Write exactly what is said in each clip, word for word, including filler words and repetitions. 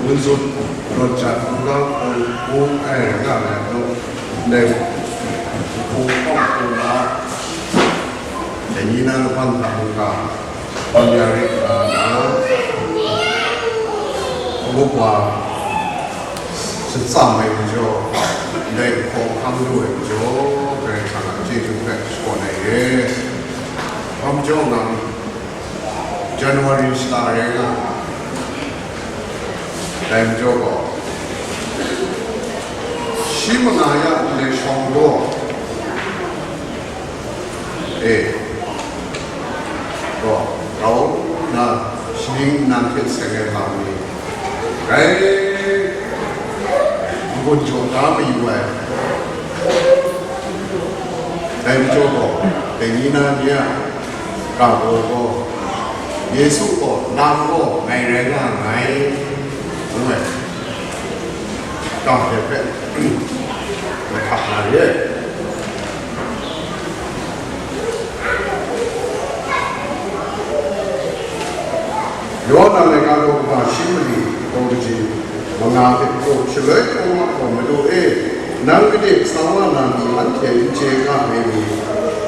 Wunzut, Rawt Jat, Hkungga, Hkung, Hkung, Ai, Rai Nga, Rai Hkung, Hkung, Hkung, Hkung, Hkung, Hkung, Dai ni na laban hta mungga, Hpang ya rit nga na, muk wa shatsam ai majaw, ndai hkawhkam lu ai majaw, Karai Kasang a chyeju hpe shakawn ai re. Hpa majaw ngang January shata rai nga, dai majaw gaw, shi manga ya ndai shawng gaw, E, gaw, grau nna, shaning nnan hte seng ai lam ni, grai n-gun jaw da mayu ai. Dai majaw gaw, dai ni na ni a ga gaw gaw, Yesu gaw lam gaw ngai rai nga nngai, ngu ai. Ga hte hpe mahtap na re ai. Yawhan a laika daw kaba shi mali daw kaji manga hte hkrum, shaloi hkrum a gaw, Madu e, nang gade sa wa na mi anhte n chye ga ai ni,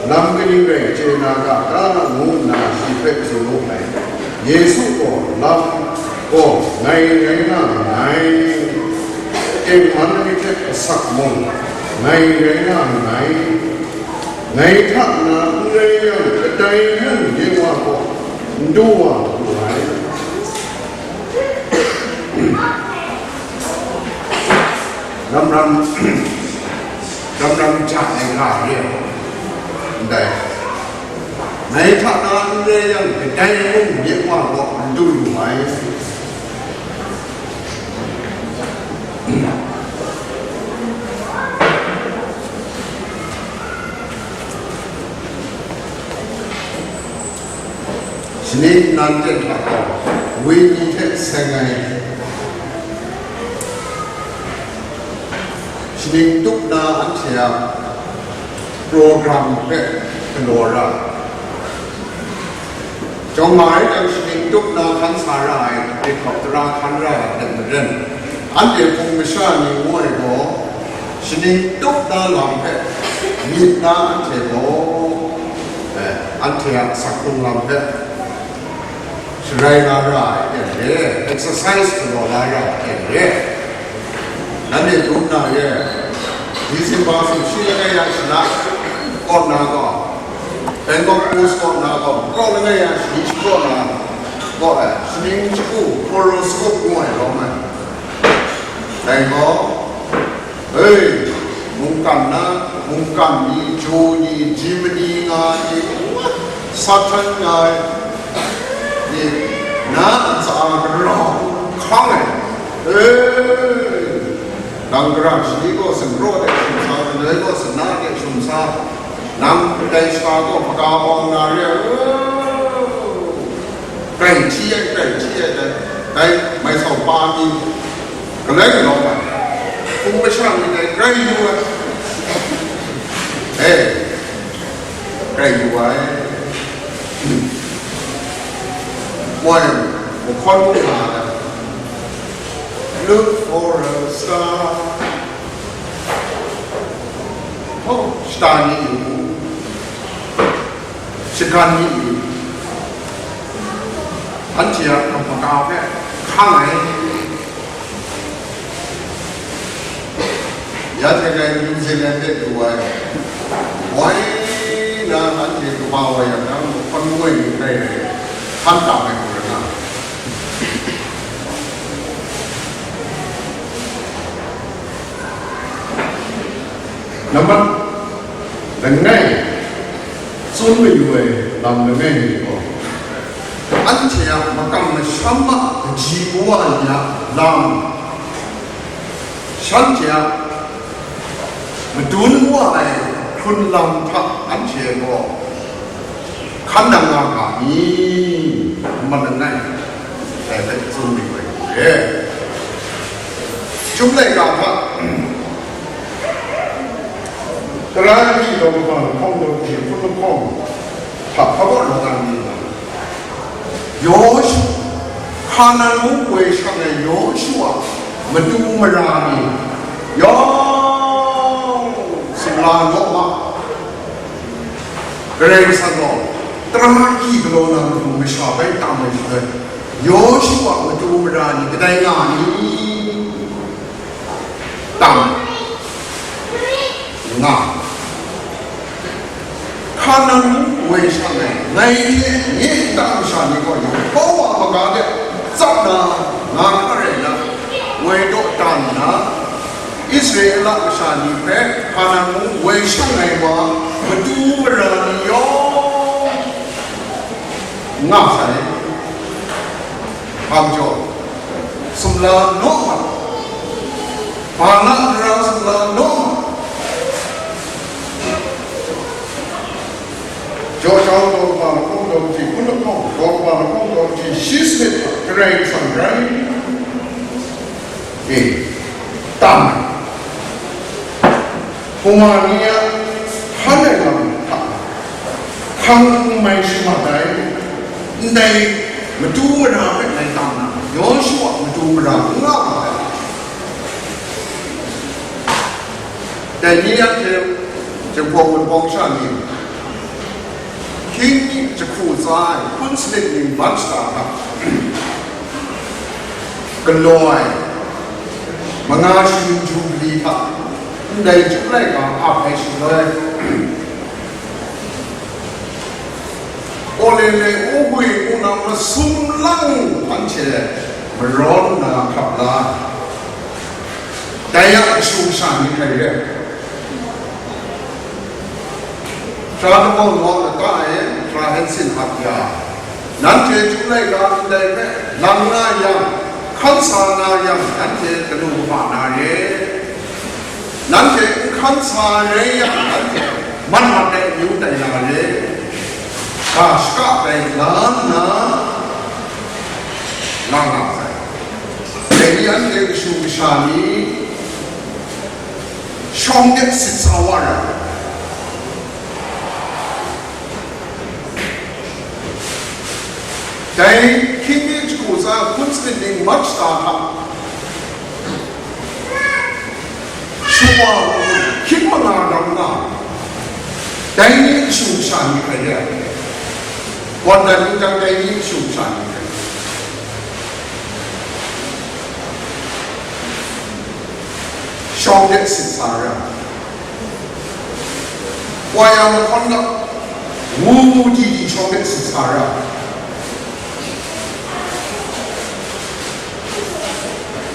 lam kaning rai chye na ga ta? Ngu nna shi hpe tsun wu ai. Yesu gaw, lam gaw ngai rai nga nngai, tengman ai hte asak mung ngai rai nga nngai, ngai hta na n rai yang, kadai mung nye Wa gaw n du wa lu ai. Ramram, ramram ja ai ga re ai, ndai, ngai hta na n rai yang, kadai mung nye Wa gaw n du lu ai. Shaning nnan ten hta gaw, wenyi hte seng ai, shaning tup na anhte a program hpe galaw ra ai. Chyawm ma rai yang, shaning tup na hkan sa ra ai, hkap tara hkan ra ai hte maren, anhte hpung masha ni ngu ai gaw, shaning tup na lam hpe myit na anhte gaw, eh, anhte a asak hkrung lam hpe sharai nga ra ai hte re, exercise galaw la ra ai hte re. Nanhte dum na ye, December sumshi langai ya shana kaw na gaw, Bangkok Post kaw na gaw, kaw langai ya shani shakaw na gaw, eh, shaning shagu horoscope ngu ai lawm ai. Dai gaw, hei, mungkan na, mungkan ni, jaw ni, jimini nga ni, Satan nga ai ni, na ntsa a grau hkang ai. Hei, nang gara shani gaw sumraw de shum sa, galoi gaw sana de shum sa, nang kadai sha gaw hpaga bawng na re ai. Grai hti ai, grai hti ai, dai, dai mai sau pa mi, galai galaw ai, hpung masha ni dai grai yu ai. E, grai yu ai. Moi, mahkawn mung nga ai. Look for a star. Oh, shata ni yu. Shagan ni yu. Anhte a hpaga hpe hkang ai. Ya hte rai New Zealand de du ai. Wai na anhte kaba wa yang, nang hpan ngoi ni rai rai, hpan tam ai hku rai nga. Nambat langai, tsun mayu ai lam langai mi gaw, anhte a makam masham a kaji kawa ni a lam, shanhte a madun wa ai hkrun lam hta anhte gaw hkan nang nga ga mi? Nambat langai, dai hpe tsun mayu ai hku re. Chyum laika hta, tara ni daw hpang hkawng daw hpyi hpun lahkawng, Hpa baw rawng ai ni nga, Yawshu, Hkanan mung woi shang ai Yawshu a matu mara ni yawng sumla naw ma. Karai Kasang gaw tara agyi galaw na matu masha bai tam ai shaloi, Yawshu a matu mara ni kadai nga ni? Tam nga. Hkanan mung woi shang ai, ngai hte nye nta masha ni gaw yawng hpaw wa maga de tsap na nga hkra rai na, woi daw dan nna, Israela masha ni hpe Hkanan mung woi shang ai wa matu mara ni yawng nga sai. Hpa majaw, sumla naw ma, Balak mara sumla naw ma, Jawjau daw kaba lahkawng daw kahti, hpun lahkawng daw kaba lahkawng daw kahti, shi sanit hta Karai Kasang rai. E, tam ai. Hpungwa ni a hkan ai lam hta hkang n mai shamat ai, ndai matu mara hpe ngai tam na, Yawshu a matu mara n nga ma ai. Dai ni anhte Jinghpaw Wunpawng sha ni, hkying mi jahku tsa ai hpun sanit ni mat shada hta, galaw ai manga shayin jubili hta, ndai chyum laika ap ai shaloi, Olele, Uhui, Unang masum lang anhte marawn nna hkap la ai. Dai a kashu kasha ni hkrai re ai. Sara kaba law lata e, sara hensin ap ya, nanhte chyum laika ndai hpe lang nga yang, hkan sa nga yang, nanhte kanu kaba na re. Nanhte n hkan sa rai yang, nanhte mat mat ai amyu tai na re. Ga shaka tai la nna, nga nga sai. Dai ni anhte kashu kasha ni shawng de sit sa wa ra. Dai hkying mi jahku tsa hpun sanit ni mat shada hta, shawa hkying manga ram nga, dai ni kashu kasha ni hkrai re ai. Gawn dan ning jang dai ni kashu kasha ni hkrai re. Shawng de sit sa ra. Wa yang lahkawn ga, wu wu di di shawng de sit sa ra.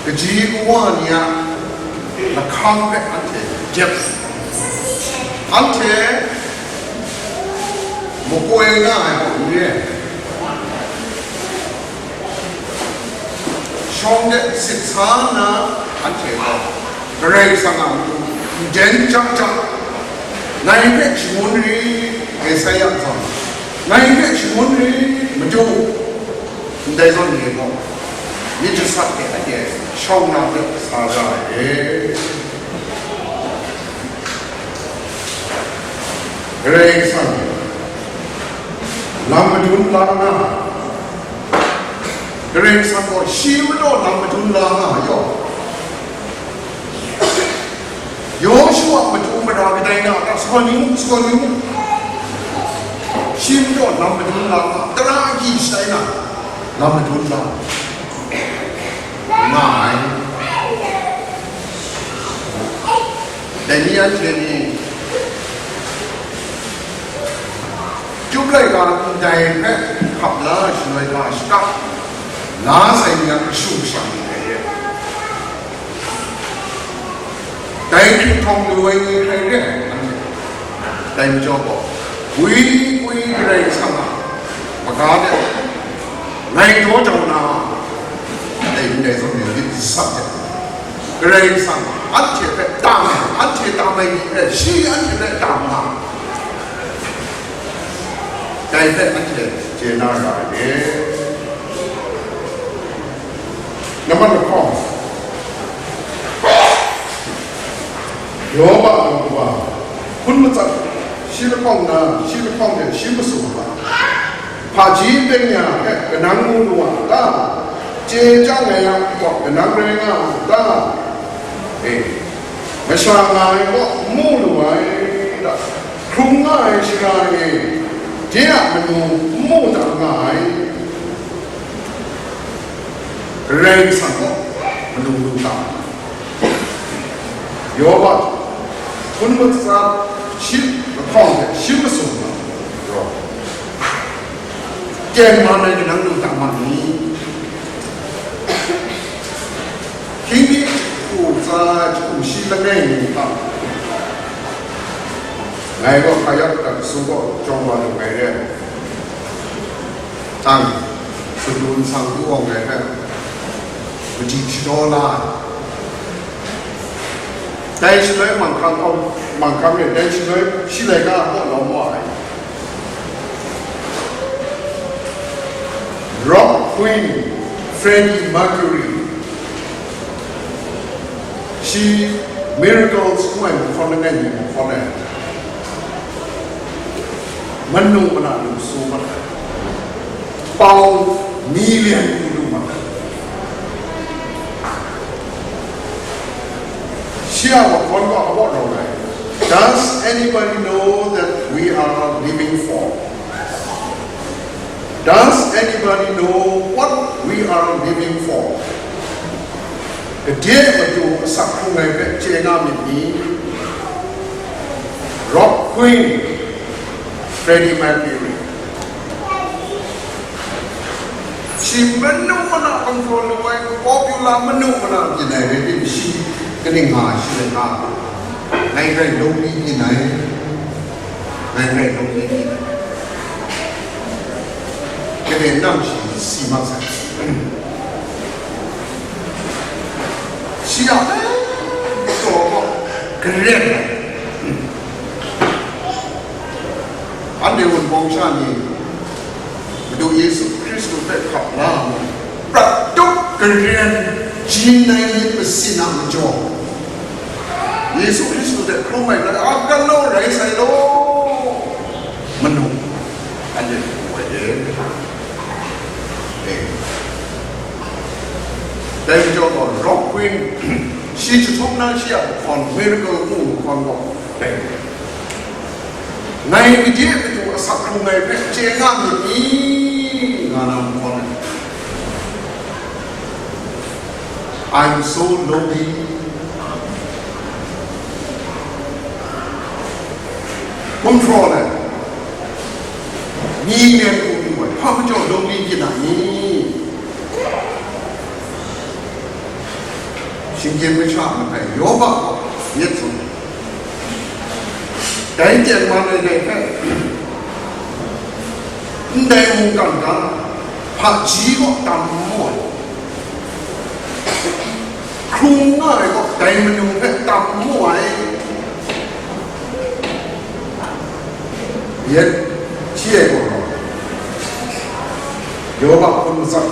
Kaji kawa ni a lahkang hpe anhte jep, anhte makoi nga ai gaw n re ai. Shawng de sit sa nna, anhte gaw Karai Kasang a matu n jen jang jang, ngai hpe shangun ri, Esaia zawn, ngai hpe shangun ri, Madu, ndai zawn ni gaw myit jasat e anhte shawng na de sa ra ai. Karai Kasang lam madun la nga, Karai Kasang gaw shi majaw lam madun la nga yaw. Yawshu a matu mara kadai na ta, sa ni mu, sa ni mu. Shi majaw lam madun la nga, tara agyi shatai na, lam madun la nga ai. Dai ni anhte ni, Chyum laika ndai hpe hkap la shaloi ga shakap la sai ni a kashu kasha ni hkrai re ai. Dai hkying htawng galoi ni hkrai re ai, anhte. Dai majaw gaw, gwi gwi Karai Kasang a maga de, ngai daw jau na, dai ndai zawn ni myit jasat de, Karai Kasang anhte hpe tam ai, anhte tam ai ni hpe shi anhte hpe tam nga ai. Dai hpe anhte chye na ra ai. Nambat lahkawng, Yoba a matu wa, hpun matsat, Shi lahkawng na, shi lahkawng hte shi masum hta, hpaji byeng ya hpe kanang mu lu wa ta? Chye chyang ai a kaw kanang rai nga a ta? E, masha nga ai kaw mu lu ai ta? Hkrung nga ai shara e, de a manu mu ta nga ai? Karai Kasang gaw manu lu ta. Yoba, hpun matsa shi lahkawng hte shi masum na, tyen man ai kanang lu ta ma ni? Hkying mi hku tsa hkum shi langai mi hta, ngai gaw hka yak adat su gaw jawng wa lu ai re ai. Tang, sutru nsang du awng ai hpe, madi shadaw la ai. Dai shaloi manghkang awng, manghkang e dai shaloi shi laika kaw lawm wa ai. Rock Queen, Freddie Mercury, shi miracles ngu ai mahkawn langai mi mahkawn e, manu mana lu su mat ai. Pau million hku lu mat ai. Shi a mahkawn gaw a baw rawng ai. Does anybody know that we are living for? Does anybody know what we are living for? Gade matu asak hkrung ai hpe chye nga myit ni? Rock Queen, Freddie Mercury. Shi manu mana control lu ai, popular manu mana byin ai rai tim, shi kaning nga ai, shi rai nga ai. Ngai rai lung mi byin ai, ngai rai lung mi byin ai. Kade nang shi si mak sai. Shi a taw gaw karen ai. Anhte Wunpawng sha ni Madu Yesu Hkristu hpe hkap la mu, prat tup karen jin ai myit masin a majaw, Yesu Hkristu hte hkrum ai hpe a galaw rai sai law, manu, anhte hkrum ai e. E. Dai majaw gaw, Rock Queen, shi jahtum na shi a mahkawn, miracle ngu mahkawn gaw, dai. Ngai gade matu asak hkrung ai hpe chye nga myit ni? Nga na mahkawn ai. I'm so lonely. Gumhpraw ai. Ni nen hku lu ai, hpa majaw lonely byin a ni? Shinggyim masha matai Yoba gaw myit tsun ai. Dai tyen man ai dai hpe, ndai mungkan ga, hpaji gaw tam n mu ai, hkrung nga ai gaw dai manu hpe tam n mu ai. Yet, shi ai gaw, Yoba hpun matsat,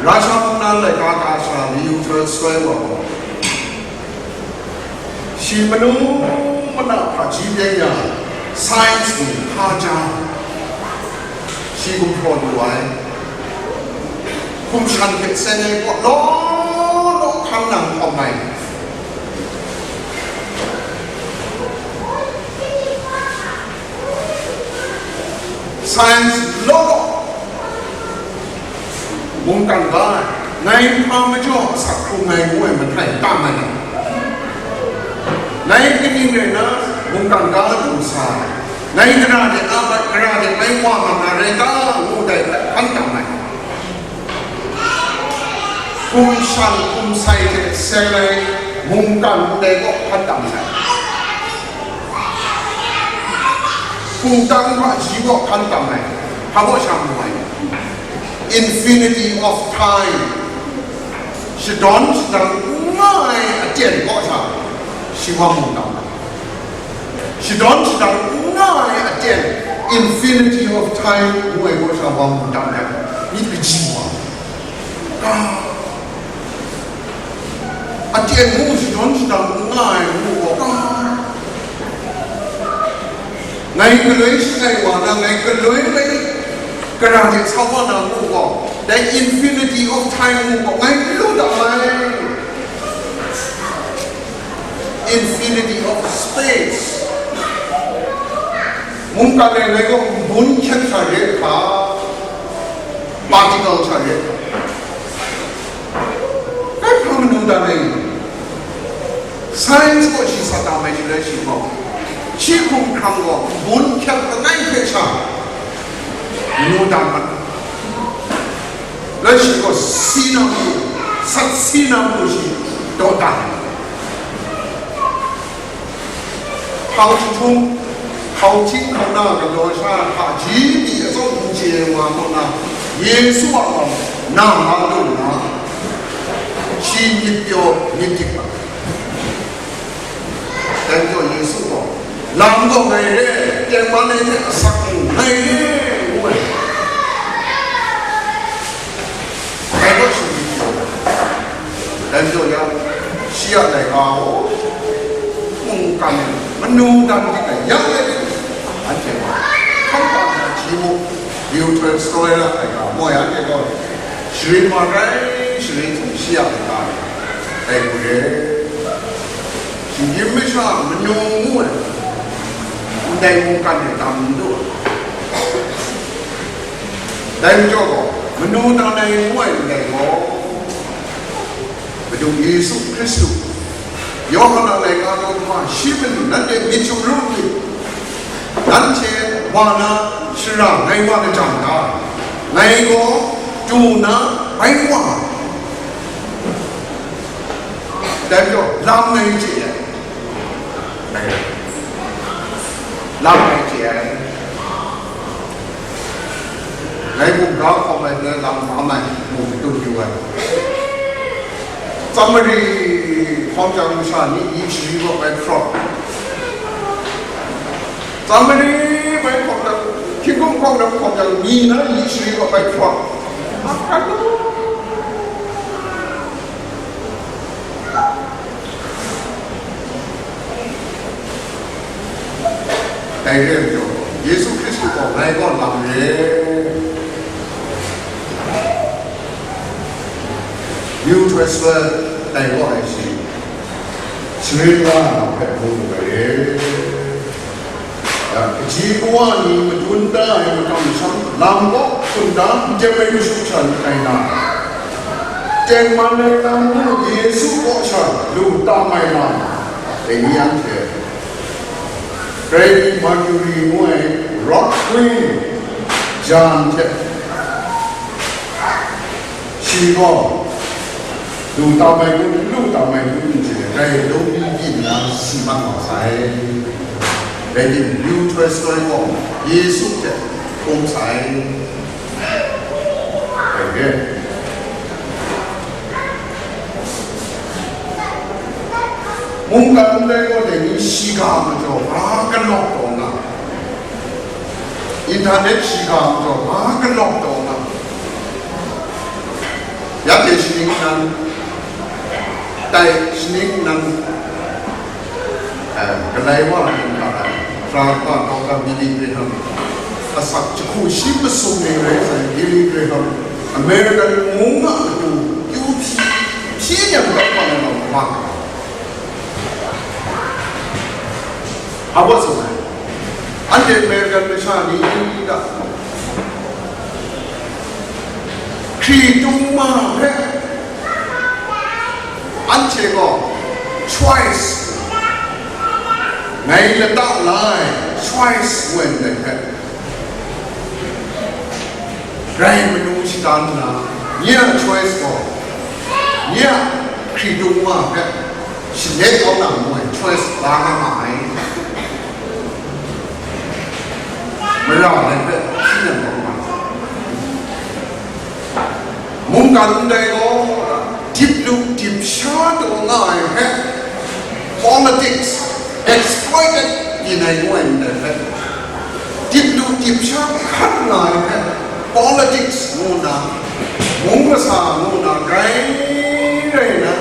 Rasha mungdan laika ka sha mayu Tolstoy wa gaw, shi manu mana hpaji byen ya, science ni hpa ja, shi gumhpraw lu ai. Hkum shan hte seng ai kaw law law hkang nang hkawm ai. Science law law mungkan ga ai, ngai hpa majaw asak hkrung ai ngu ai mahtai tam ai lam, ngai kaning rai na mungkan ga du sa ai, ngai gara de a bai, gara de bai wa nga na rai ta, ngu dai hpe hkan tam ai. Hkum shan hkum sai hte seng ai mungkan ndai kaw hkan tam sai. Hkum tang hpaji kaw hkan tam ai, hpa kaw sha mu ai. Infinity of time, shadawn shadang n nga ai aten kaw sha, shi wa mung tam ai. Shadawn shadang n nga ai aten, infinity of time ngu ai kaw sha wa mung tam ai. Myit kaji wa, ka, aten ngu shadawn shadang n nga ai ngu gaw, ka, Ngai galoi shangai wa na, ngai galoi bai gara de sa wa na ngu gaw, dai infinity of time ngu gaw, ngai lu da ai. Infinity of space. Mungkan e ngai gaw nbun hkyet hkra re hkra, particle hkra re hkra. Ngai hpa manu dan ai? Science gaw shi sa tam ai shaloi shi gaw, shi hkum hkrang gaw nbun hkyet langai hte sha manu dan mat. Lai shi gaw si na matu, sat si na matu shi daw dan. Hkau jahtum, hkau hkying hkau na galaw sha hta ji pyi atsawm n chye ai wa kaw na, Yesu a lam na nga lu nna, shi myit pyaw myit dik ai. Dai majaw Yesu gaw, "Lam gaw ngai re, tengman ai hte asak mung ngai re," ngu ai. Dai gaw shi myit pyaw ai. Dai majaw ya, shi a laika gaw, mungkan e manu dan dik ai, ya e, anhte gaw, hkam hkam na hti mu, Deuteronomy ai ga, moi anhte gaw, sharin wa rai, sharin hte shi a laika e, dai hku re. Shinggyim masha manu ngu ai, ndai mungkan e tam n du ai. Dai majaw gaw, manu dan ai ngu ai ndai gaw, Madu Yesu Hkristu, Yawhan a laika daw hpa shi manu nanhte myit sumru myit, nanhte wa na shara ngai wa lajang ga, ngai gaw du na bai wa ai. Dai majaw, lam ngai chye ai. Lam ngai chye ai. Ngai mungga hkawm ai hpe lam hkam ai mung dun yu ai. Tsanmari hkawm jang masha ni yi shari gaw bai hpraw. Tsanmari bai hkawm jang, hkying hkum hkawm jang, hkawm jang ni na yi shari gaw bai hpraw. Dai re ai majaw, Yesu Hkristu gaw ngai kaw lam re. New Testament dai kaw ai shi, sharin wa na hpe mu lu ai re. Ya, kaji kawa ni madun da ai makam masham lam kaw hkunda n jep ai mashut sha n tai na, tengman ai lam ngu Yesu kaw sha lu tam ai lam, dai ni anhte Freddie Mercury ngu ai rock queen jan hte, shi gaw lu tam ai kun, n lu tam ai kun hte rai lung byin nna si mat wa sai. Rai timung, New Testament gaw Yesu hte hkrum sai. Rai re. Mungkan ndai gaw dai ni shiga majaw hpa kalawk taw nga, internet shiga majaw hpa kalawk taw nga, ya hte shaning nnan, tai shaning nnan, eh, galai wa ai hta e, Sara kaba Billy Graham, asak jahku shi masum ni rai sai, Billy Graham, American mung a matu kyu hpyi hpyi nyang kau wa na lam wa. Hpa baw tsun ai, anhte American masha ni hta, hkritung ma hpe anhte gaw choice, ngai lata la ai choice wen ai hpe, rai manu shada nna, nye a choice gaw, nye a hkritung wa hpe shalek kau na ngu ai choice la nga ma ai. Mara ai hpe hpyi na kau ma ai. Mungkan ndai gaw, dip lu dip sha taw nga ai hpe, politics exploited byin ai ngu ai ndai hpe, dip lu dip sha hkat nga ai hpe, politics ngu nna, mung masa ngu nna, grai rai nna,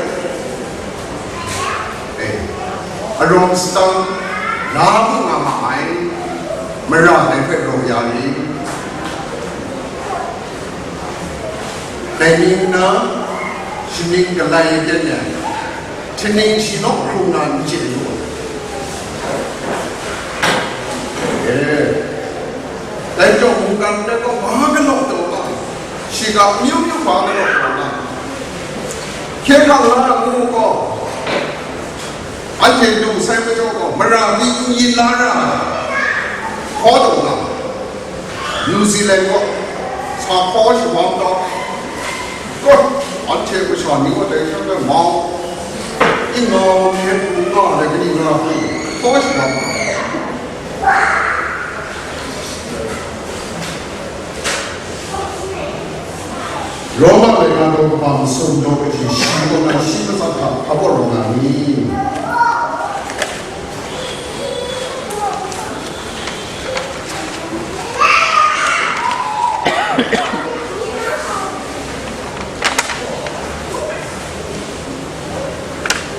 eh, arawng satang la mu nga ma ai. Mara dai hpe raw ya ri. Dai ni nna, shaning galai ai pyen e, htingning shi nawk hkrung na n chye lu ai. E, dai majaw mungkan hpe gaw hpa galaw taw ga, shiga amyu myu hpa galaw taw ga, hkye hkrang la ai ngu gaw, anhte lu sai majaw gaw, mara ni n yin la ra ai, hkaw taw nga, New Zealand gaw, sa hkaw shawa nta, gaw, anhte masha ni gaw dai hte maren mau, ning nga, hkyen hkrung nga, lai kani nga hku, hkaw shawa nta. Roma laika daw kaba masum daw kaji shi kaw na shi matsat hta hpa baw rawng nga ni?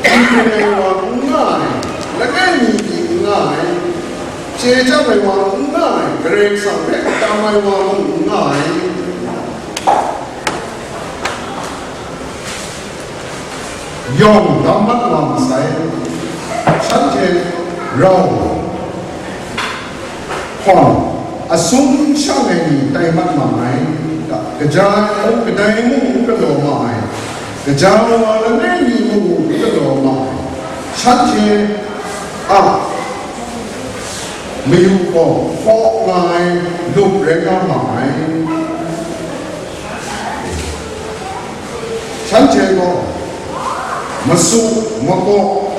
N ring ai wa n nga ai, langai mi pyi n nga ai, chye chyam ai wa n nga ai, Karai Kasang hpe tam ai wa mung n nga ai. Yawng dam mat wa masai, shanhte rau hpawng, asum shang ai ni tai mat ma ai, kaja ai mung kadai mung n galaw ma ai, kaja wa langai mi mung n galaw ma ai, shanhte a mayu gaw hpaw nga ai lup rai nga ma ai. Shanhte gaw masu, makaw,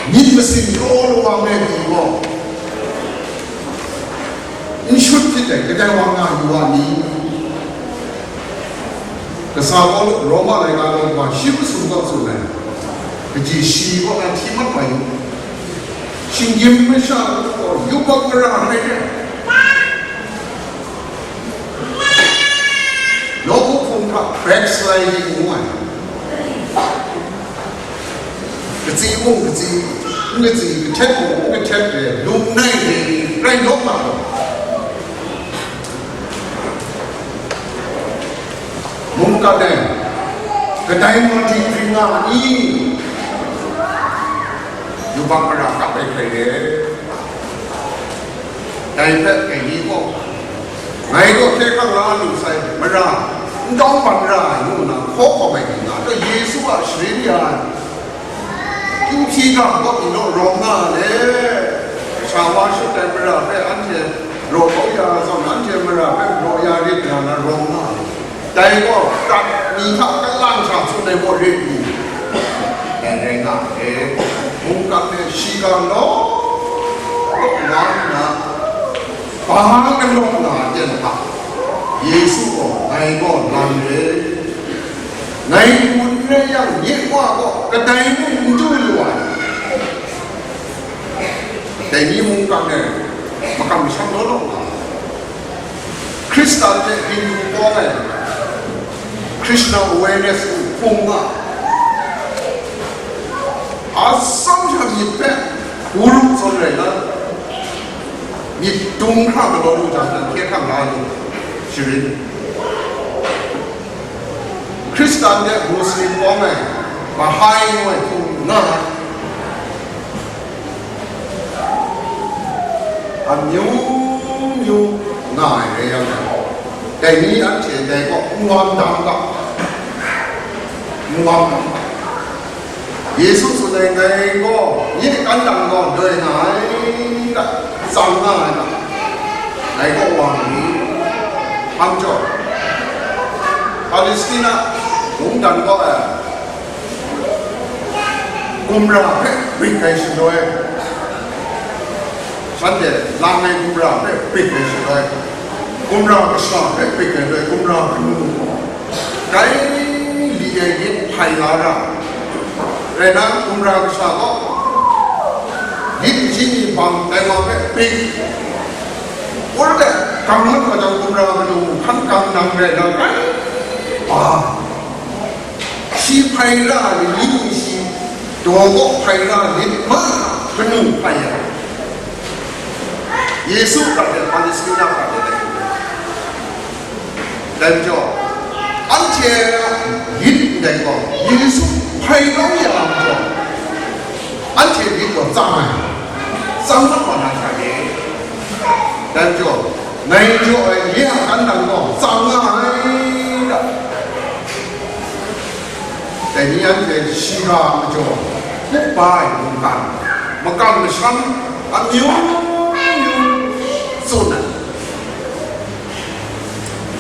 myit masin yaw lawang ai ni gaw n shut hpyit ai, kadai wa nga yu wa ni? Kasa Pawlu Roma laika daw kaba shi masum kaw tsun ai, kaji shi kaw na hti mat wa yu. Shinggyim masha gaw yubak mara hkrai hte, nawku hpung hta backsliding ngu ai. Katsi mung katsi, n katsi, kahtet mung n kahtet de, lung nai de ni rai lawm nga gaw, mungkan e, kadai mung htingring nga a ni? Yubak mara kap ai hkrai de. Dai hpe dai ni gaw, ngai gaw hkye hkrang la lu sai, mara, n tau ban ra ai ngu nna hkaw hkawm ai ni nga, Yesu a sharin ya ai, kyu hpyi ga gaw, rawng nga le, sha wa shut ai mara hpe anhte raw kau ya zawn, anhte mara hpe raw ya rit nga na rawng nga le. Dai gaw, prat ni hta kalang sha tsun ai gaw rit ni? Dai rai nga ai. Mungkan e shiga law law nga nna, ba galaw nga ai ten hta, Yesu gaw, ngai gaw lam re, ngai n gun n rai yang, nye Wa gaw kadai mung n du lu ai. Dai ni mungkan e makam masham law law nga ai. Hkristan hte Hindu pawng e Krishna awareness hpung nga, atsam sha myit hpe guru zawn rai na, myit dung hkra galaw lu jang, hkye hkrang la lu sharin. Hkristan hte Muslim pawng e Baha'i ngu ai hpung nga ai. Amyu myu nga ai rai yang, dai ni anhte dai kaw n wam dang ga, n wam dang ga. Yesu tsun ai, ngai gaw nye kan dang gaw loi nga ai ga, tsang nga ai ga, ngai kaw wa mi? Hpang jaw, Palestina mungdan kaw e, gumra hpe rik ai shaloi, shanhte lang ai gumra hpe rik ai shaloi, gumra kasha hpe rik ai shaloi, gumra kanu gaw dai li ai myit hpai la ra, rai na, gumra kasha gaw myit kaji ni bang tai wa hpe rik, wor de, gang mat wa jang, gumra kanu hkan gang nang rai na, rai ba. Shi hpai ra ai ni, shi daw kaw hpai ra lit ma, kanu hpai ai. Yesu prat de, Palestina prat de, dai majaw, anhte lit ndai gaw, Yesu hpai kau ya ai majaw, anhte lit gaw tsang ai, tsang mat wa na hta e. Dai majaw, ngai jaw ai, ye a kan nang gaw tsang nga ai da. Dai ni anhte shiga majaw, hkuk ba ai mungkan, makam masham amyu myu tsun ai.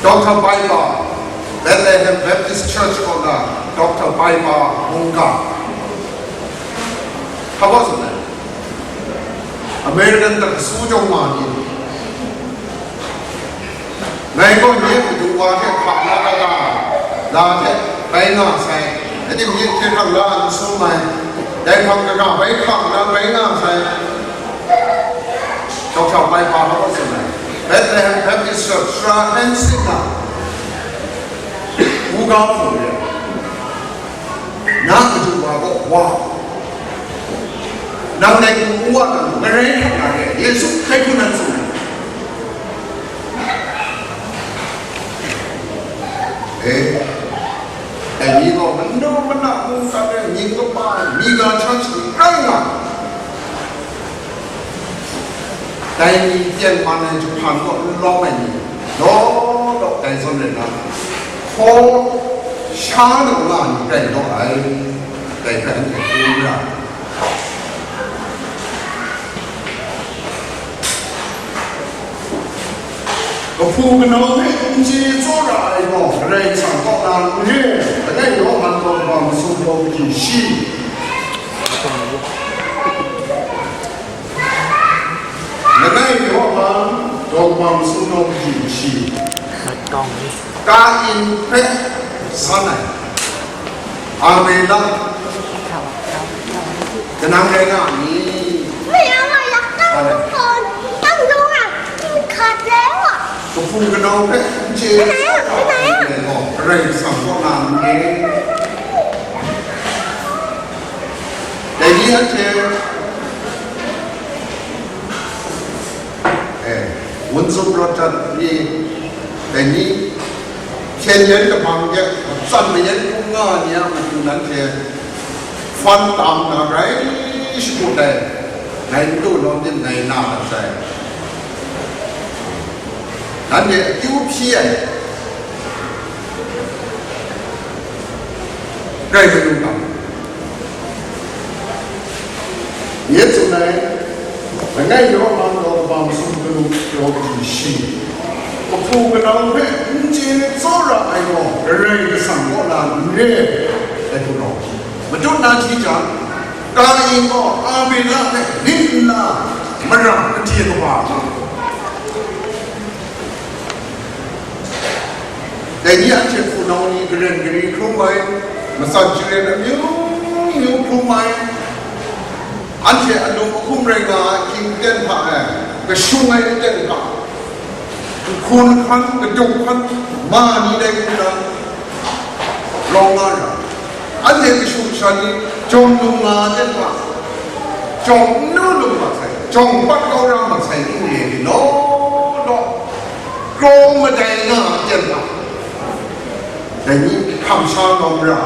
Doctor Piper, Bethlehem Baptist Church kaw na Doctor Piper mungkan. Hpa wa tsun ai. American daw su jawng ma ni, ngai gaw nye madu wa hte hka na kaga la hte bai nga sai, anhte nye hte hkrang la n sum ai, dai hpang kaga bai hka na bai nga sai. Doctor Piper hpa wa tsun ai. Bethlehem Baptist Church, Sra Hanson na, wu ga hpung re. Na madu wa gaw wa, nang dai hku n wa na, marai hkra na re, Yesu hkai hku nan tsun ai. E, dai ni gaw manu mana mungkan re mying kaba ai, mi ga htan shani rai nga. Dai ni tyen man ai jahpan kaw n lawm ai ni, law law dai zawn rai na, hkaw sha na nga ai ni rai law ai, dai hpe anhte hkrum ra. Kahpu kanau hpe n chye tsawra ai gaw, Karai Kasang kaw na n re, langai Yawhan gaw kaba masum gaw kaji shi. Langai Yawhan, daw kaba masum gaw kaji shi. Kain hpe san ai Abela, kanang rai nga a ni? Kahpu kanau hpe n chye ai gaw, Karai Kasang kaw na n re. Dai ni anhte, eh, wun zup rawt dat ni, dai ni, hpyen yen kabang de, matsan mayan hkrum nga ai ni a matu nanhte hpan tam na rai shagu dai, dai n du lawm yin ngai na mat sai. Nanhte akyu hpyi ai, rai manu ga, nye tsun ai, langai Yawhan gaw kaba masum kanu pyaw kaji shi. Kahpu kanau hpe n chye tsawra ai gaw Karai Kasang kaw na n re ai hku rau, matut na hti jang, Kain gaw Abela hpe lit nna mara made kaba ai. Dai ni anhte hpunau ni karen kari hkrum ai, matsan jaren amyu myu hkrum ai, anhte alum ahkum rai nga ai hkying ten hta e, kashung ai aten hta, nhkun hkan, kaduk hkan, ma ni dai hku na rawng nga ra. Anhte kashu kasha ni jawng lung nga ai ten hta, jawng n lu lu mat sai, jawng pat kau ra mat sai, n re ni law law, kraw madai nga ai ten hta, dai ni hkam sha lawm ra,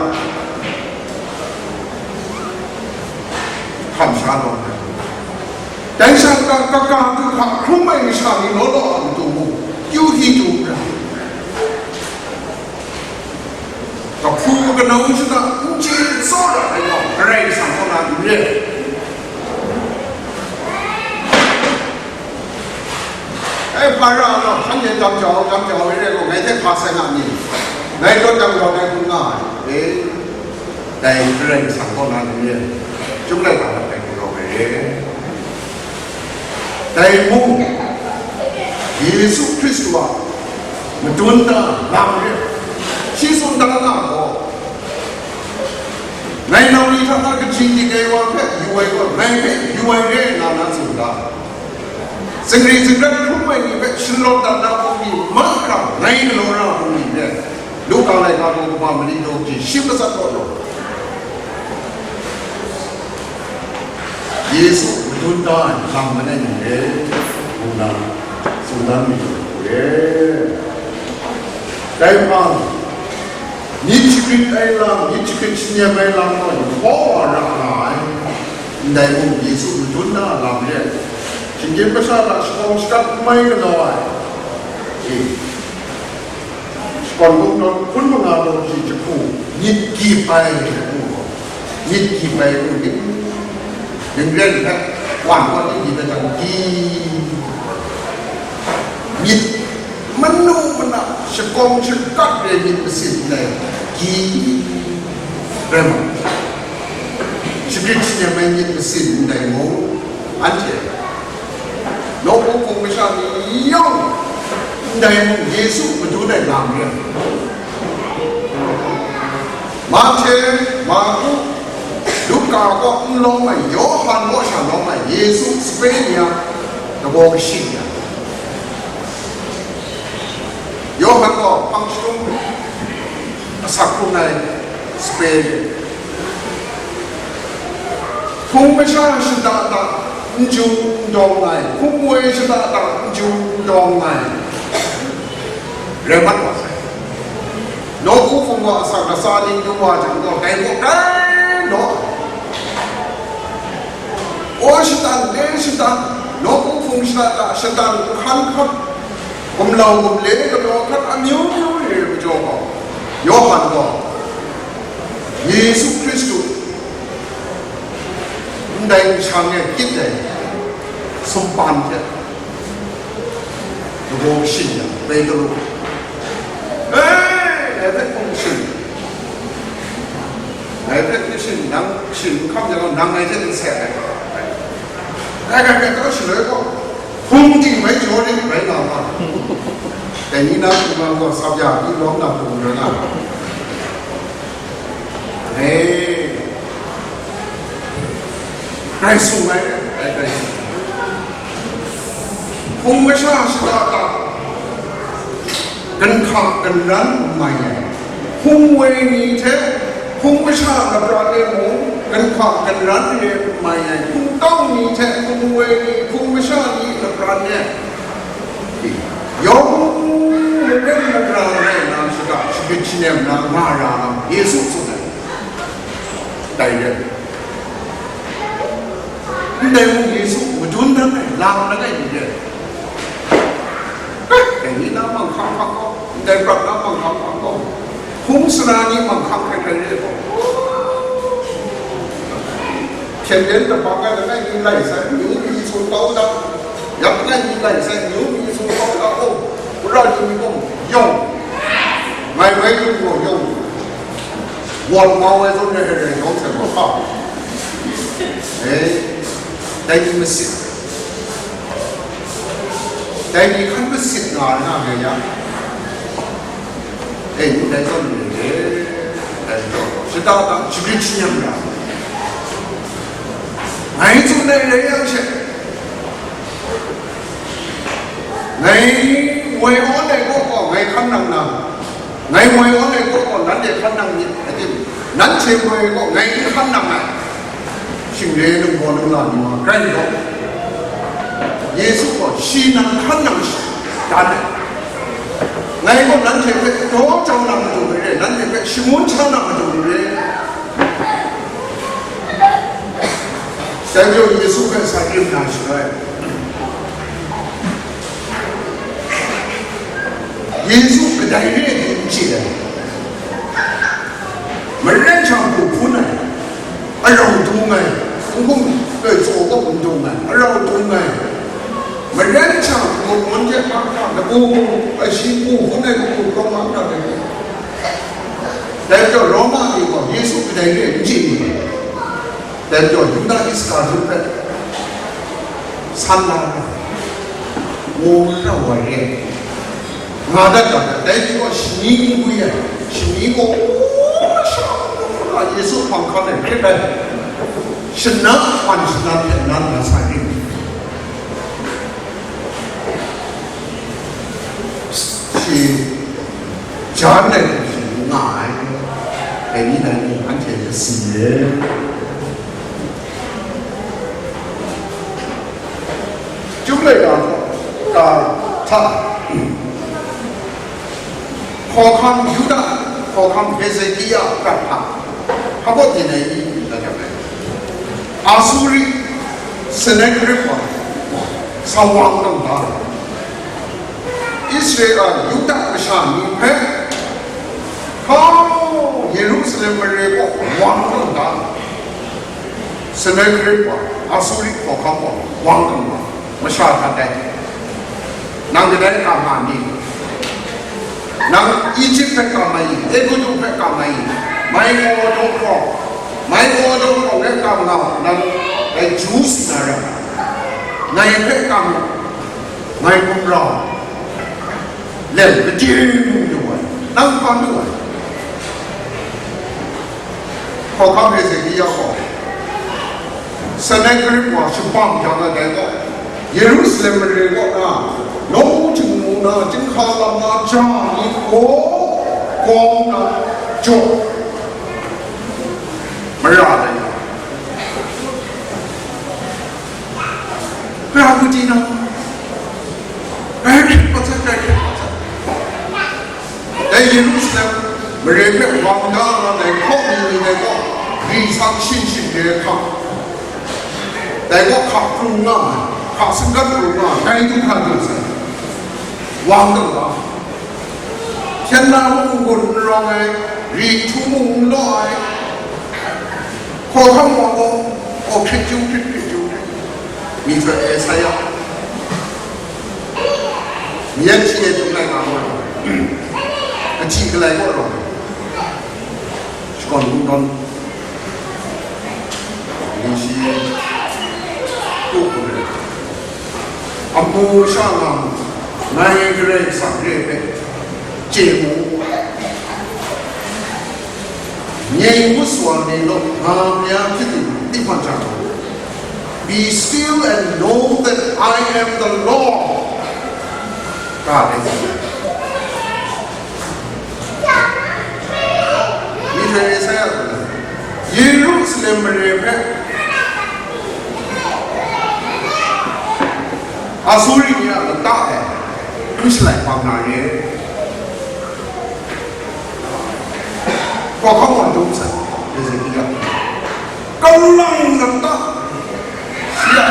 hkam sha lawm ra. Dai sha ka, ka, ka du hka hkrum ai masha ni law law a matu mung, kyu hti du ra. Kahpu kanau shada n chye tsawra ai gaw, Karai Kasang kaw na n re. E, hpa ra ai gaw, shanhte dam jau, dam jau ai re gaw, ngai hte hpa sai nga ni? Ngai gaw dam jau ai hku nga ai. E, dai Karai Kasang kaw na n re. Chyum laika hta dai hku rawt ai re. Dai mung, Yesu Hkristu a madun da lam re, shi tsun da na gaw, ngai nau ni hta na kaji dik ai wa hpe yu ai gaw, ngai hpe yu ai re nga na tsun ga, zingri zingrat hkrum ai ni hpe shalawt dat na bungli mahkra ngai galaw ra bungli hte, Luka laika gaw kaba mali daw kaji shi matsat kaw law, Yesu madun da ai lam langai mi re. nna tsun dan mi lu re. Dai hpang, myit shagrit ai lam, myit shagrit shanem ai lam gaw, Yehova ra nga ai, ndai mung Yesu madun na a lam re ai, shinggyim masha hta shakawng shakap n mai galaw ai, e, shakawn kungdawn hkun manga taw shi jahku, myit gyip ai jahku gaw, myit gyip ai hku myit, ningren hpe wan kaw ni di hpe jang gyi, myit manu mana shakawng shakap re myit masin ndai gyi rai ma, shagrit shanem ai myit masin ndai mung, anhte nawku hpung masha ni yawng ndai mung Yesu madun ai lam re ai. Mahte, Marku, Luka kaw n lawm ai, Yawhan kaw sha lawm ai, Yesu sape ni a kabaw kashin ya. Yawhan gaw hpang shadum asak hkrung ai sape ni. Hpung masha shada da n ju n dawng ai, hpung woi shada da n ju n dawng ai, rai mat wa sai. Nawku hpung wa asak latsa ning dung wa jang gaw, dai gaw grai naw ai. Aw shatan, le shatan, nawku hpung shada da shatan hkan hkan, gumlau gumle galaw hkan amyu myu re ai majaw gaw, Yawhan gaw Yesu Hkristu ndai nshang e kyit ai sumpan hte, lagaw kashin yang, Petru, "Ei, ngai hpe hkum shin, ngai hpe hkum shin, nang shin n hkam yang, nang ngai hte n seng ai." Ai, ai, ai, ai, shaloi gaw, hpung ting mai jaw rit rai nga ma. Dai ni na hpung na gaw, sap ya, i lawm na hpung rai nga. Ai, rai sung ai, rai, rai sung. Hpung masha shada da, ganhka ganran mai ai, hpung woi ni hte hpung masha lapran e mung ganhka ganran re mai ai, hpung tau ni hte hpung woi ni, hpung masha ni lapran e yawng maren mara rai na shada, shagrit shanem na nga ra na Yesu tsun ai. Dai re. Ndai mung Yesu madun dan ai lam langai mi re. Dai ni na manghkang hkang gaw, ndai prat na manghkang hkang gaw, hpung sara ni manghkang hkrai hkrai re gaw, hpyen den kabang ai langai mi lai sai, amyu myi sun kau da, yak langai mi lai sai, amyu myi sun kau da, oh, Wora ni mi gaw yawng, ngai mai yawng gaw yawng, wawt mau ai zawn rai rai yawng hte gaw hpa. E, dai ni masit, dai ni hkan masit nga ai na ngai ya. E, ndai zawn ni e, dai zawn shada da shagrit shanyam ya. Ngai tsun ai rai yang she, ngai moi awn ai kaw gaw ngai hkan nang na, ngai moi awn ai kaw gaw nanhte hkan nang myit, rai tim, nanhte moi gaw ngai n hkan nang ai. Shing re ningbaw ningla ni wa grai gaw, Yesu gaw shi nang hkan nang shi dan ai. Ngai gaw nanhte hpe daw jau na matu re, nanhte hpe shangun sha na matu re. Dai majaw Yesu hpe sa rim na sharai. Yesu kadai re ai n chye ai. Maren hta hku hpun ai, arau dung ai, n-gun loi tsaw kawp n dung ai, arau dung ai, maren hta hku hpun hte hpa hkra lagu, shi hku hpun ai lagu kau nga n ra ai. Dai majaw Roma ni gaw Yesu kadai re ai n chye ni? Dai majaw Yuda Iskariot hpe san la ai, ngu rau ai re ai. Nga dat ga dat, dai ni gaw shani n gwi ai, shani gaw, o, masha, Yesu hpang hkan ai hkrit ai, shana man shana hte nan na sa ring. Shi jan ai hku shi nga ai, dai ni dai ni anhte kasi ai. Chyum laika hta, Hta, hkawhkam Yuda, hkawhkam Hezekia prat hta, hpa baw byin ai ni, da jang ai. Asuri, Sennakerib wa, sa wang kang da. Israel, Yuda masha ni hpe, hkau Yerusalem mare kaw wang kang da. Sennakerib wa, Asuri hkawhkam wa, wang kang da. Masha hta dai. Nang kadai kam nga ni? Nang Ejipt hpe kam ai, Egutu hpe kam ai, mai kaw daw hkawng, mai kaw daw hkawng hpe kam nga, nang dai Jews na rai, ngai hpe kam, ngai gumra, lem kaji mung lu ai, nang kam lu ai. Hkawhkam Hezekia gaw, Sennakerib wa shapang jang ai dai gaw, Yerusalem mare kaw na, nawku htingnu na, chyinghka lam na, ja ni gaw, kawng na, jaw, mara ai. Pra kuti na, pra hkrit hkrit, pra hkrit hkrit. Dai Yerusalem mare hpe wang da na dai hkaw mi ni dai gaw, gri sang shin shin re hkam, dai gaw hka pru nga ai, hka singkat pru nga ai, dai du hkra du sai, wang dang ga, hpyen na mung n-gun n rawng ai, ri nhtu mung n law ai, hkawhkam wa gaw, aw hkrit ju hkrit, hkrit ju hkrit, myihtoi e sai ya. Myen hti e dum lai nga gaw rawng, ahti galai gaw rawng, shakawn kungdawn ni shi, tu hkun ai, amu sha nga mu, ngai Karai Kasang re ai hpe chye mu. Nye ngu su ai ni law, nga mya hpyi ting tinghpan hta gaw, "Be still and know that I am the Lord." Ga dai hte, myihtoi Esaia gaw, Yerusalem mare hpe Asuri ni a lata e n shalai hpang na re. Hkawhkam wa dum sai, Hezekia. Kaulang lata, shi a,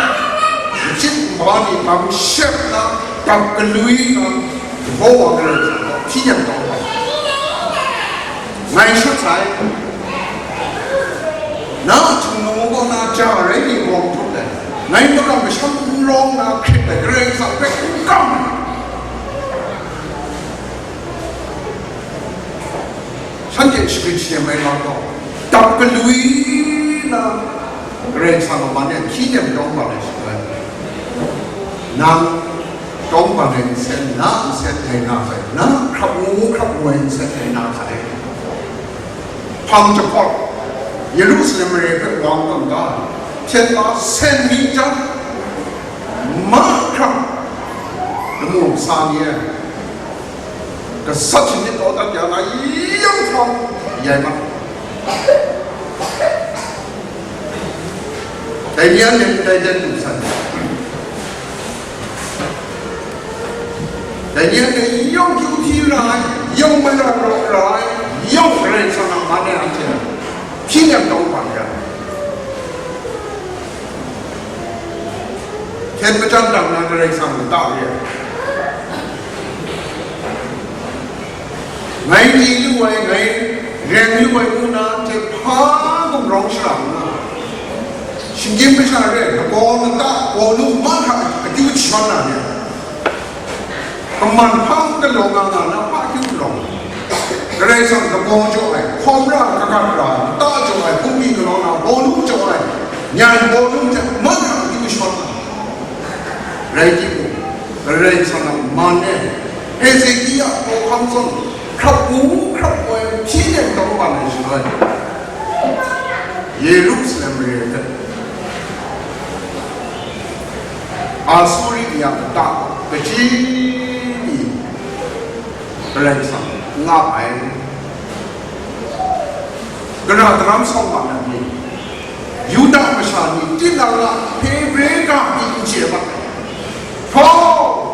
machyin nba ni gam shep na, gam galwi na, Yehova Karai Kasang gaw hpyi nem taw ai. Ngai shut sai, na htingnu gaw na ja rai ni gaw n htup ai, ngai magam masham n rawng na hkrit ai Karai Kasang hpe n kam ai. Shanhte shagrit shanem ai lam gaw, dap galwi na Karai Kasang a man e hpyi nem tawng bang ai shaloi, nang tawng bang ai nsen, na nsen dai na sai, na hkrap ngu hkrap ngu ai nsen dai na sai, hpang jahpawt, Yerusalem mare hpe wang kang ga, hpyen la sen mi jang, mahkra lamu sa ni e, gasat shanit kau dat ya na yawng hpang yai ma. Dai ni anhte ndai jan lu san. Dai ni anhte yawng kyu hpyi ra ai, yawng malang rawk ra ai, yawng Karai Kasang a man e anhte hpyi nem tawng bang ya. Hkyen majan dang na Karai Kasang lata re ai. Ngai ni lu ai, ngai reng lu ai ngu na, hte hpa gumrawng shara ngu na, shinggyim masha re ai, lagaw lata, gaw lu mahkra akyu jashawn na ni, kaman hpang galaw nga nga na, hpa akyu galaw. Karai Kasang lagaw jaw ai, hkawm ra kagat ra ai, lata jaw ai, hpungbi galaw na, gaw lu jaw ai, nyan gaw lu hte mahkra akyu jashawn na. Rai timung, Karai Kasang a man e, Hezekia hkawhkam zawn, hkrap ngu hkrap ngu ai hpyi nem tawng bang ai shaloi, Yerusalem mare hpe Asuri ni a lata kaji ni Karai Kasang n ap ai. Gara daram sawng wa na ni, Yuda masha ni, tinang a Hebre ga mi n chye ai, hpaw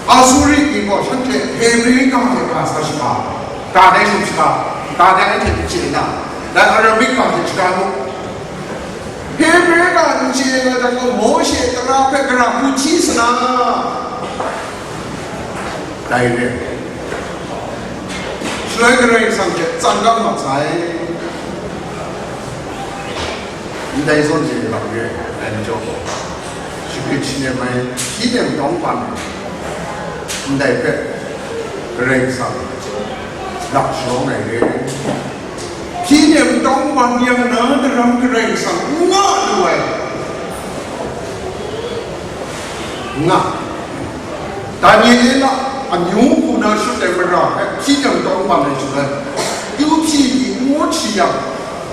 Asuri ni gaw shanhte Hebre ga hte ga sa shaga, ga dai shum shaga, ga dai anhte n chye na, dai Aramik ga hte shaga mu. Hebre ga n chye ai lam gaw, Mawshe tara hpe gara hku hti sa na, dai re. Shaloi Karai Kasang hte tsan kau mat sai. Ndai zawn e lam re ai majaw, shagrit shanem ai hpyi nem tawng ban ndai hpe Karai Kasang lap sharawng ai re. Hpyi nem tawng ban yang na daram Karai Kasang n nga lu ai. Nga. Daniela amyu hku na shut ai mara hpe hpyi nem tawng ban ai shaloi, yu hpyi ni ngu hti yang,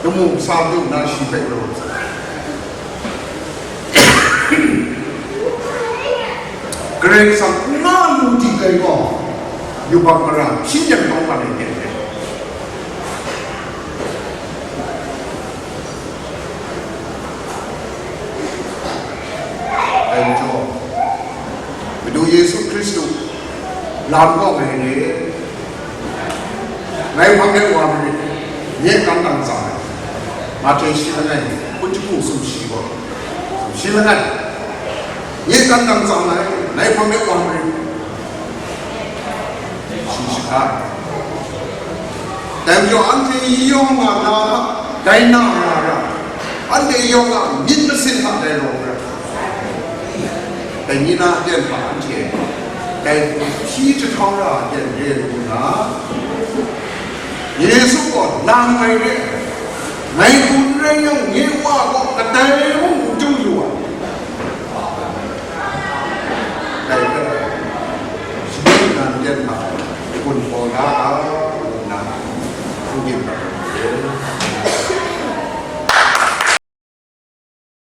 lamu kasa du nna shi hpe rawt sai. Karai Kasang n nga lu ting dai gaw, yubak mara hpyi nem tawng ban ai hte hte. Dai majaw, Madu Yesu Hkristu lam kaw ngai re, ngai hpang de wa marit, nye kan dang tsang ai. Mahte shi langai, hpun jahku sumshi gaw, sumshi langai, nye kan dang tsang ai, ngai hpang de wa marit. Shi shahkra ai. Dai majaw anhte yawng a na hta dai na ra ra, anhte yawng a myit masin hta dai rawng ra. Dai ni na aten hta anhte dai hpyi jahtau ra ai aten re ngu nna, Yesu gaw lang ai re ai, ngai hku n rai yang, nye Wa gaw kadai mung n chyu yu ai. Dai hpe, shagu nan ten hta gun hpaw la ai, ngu nna, hpungdim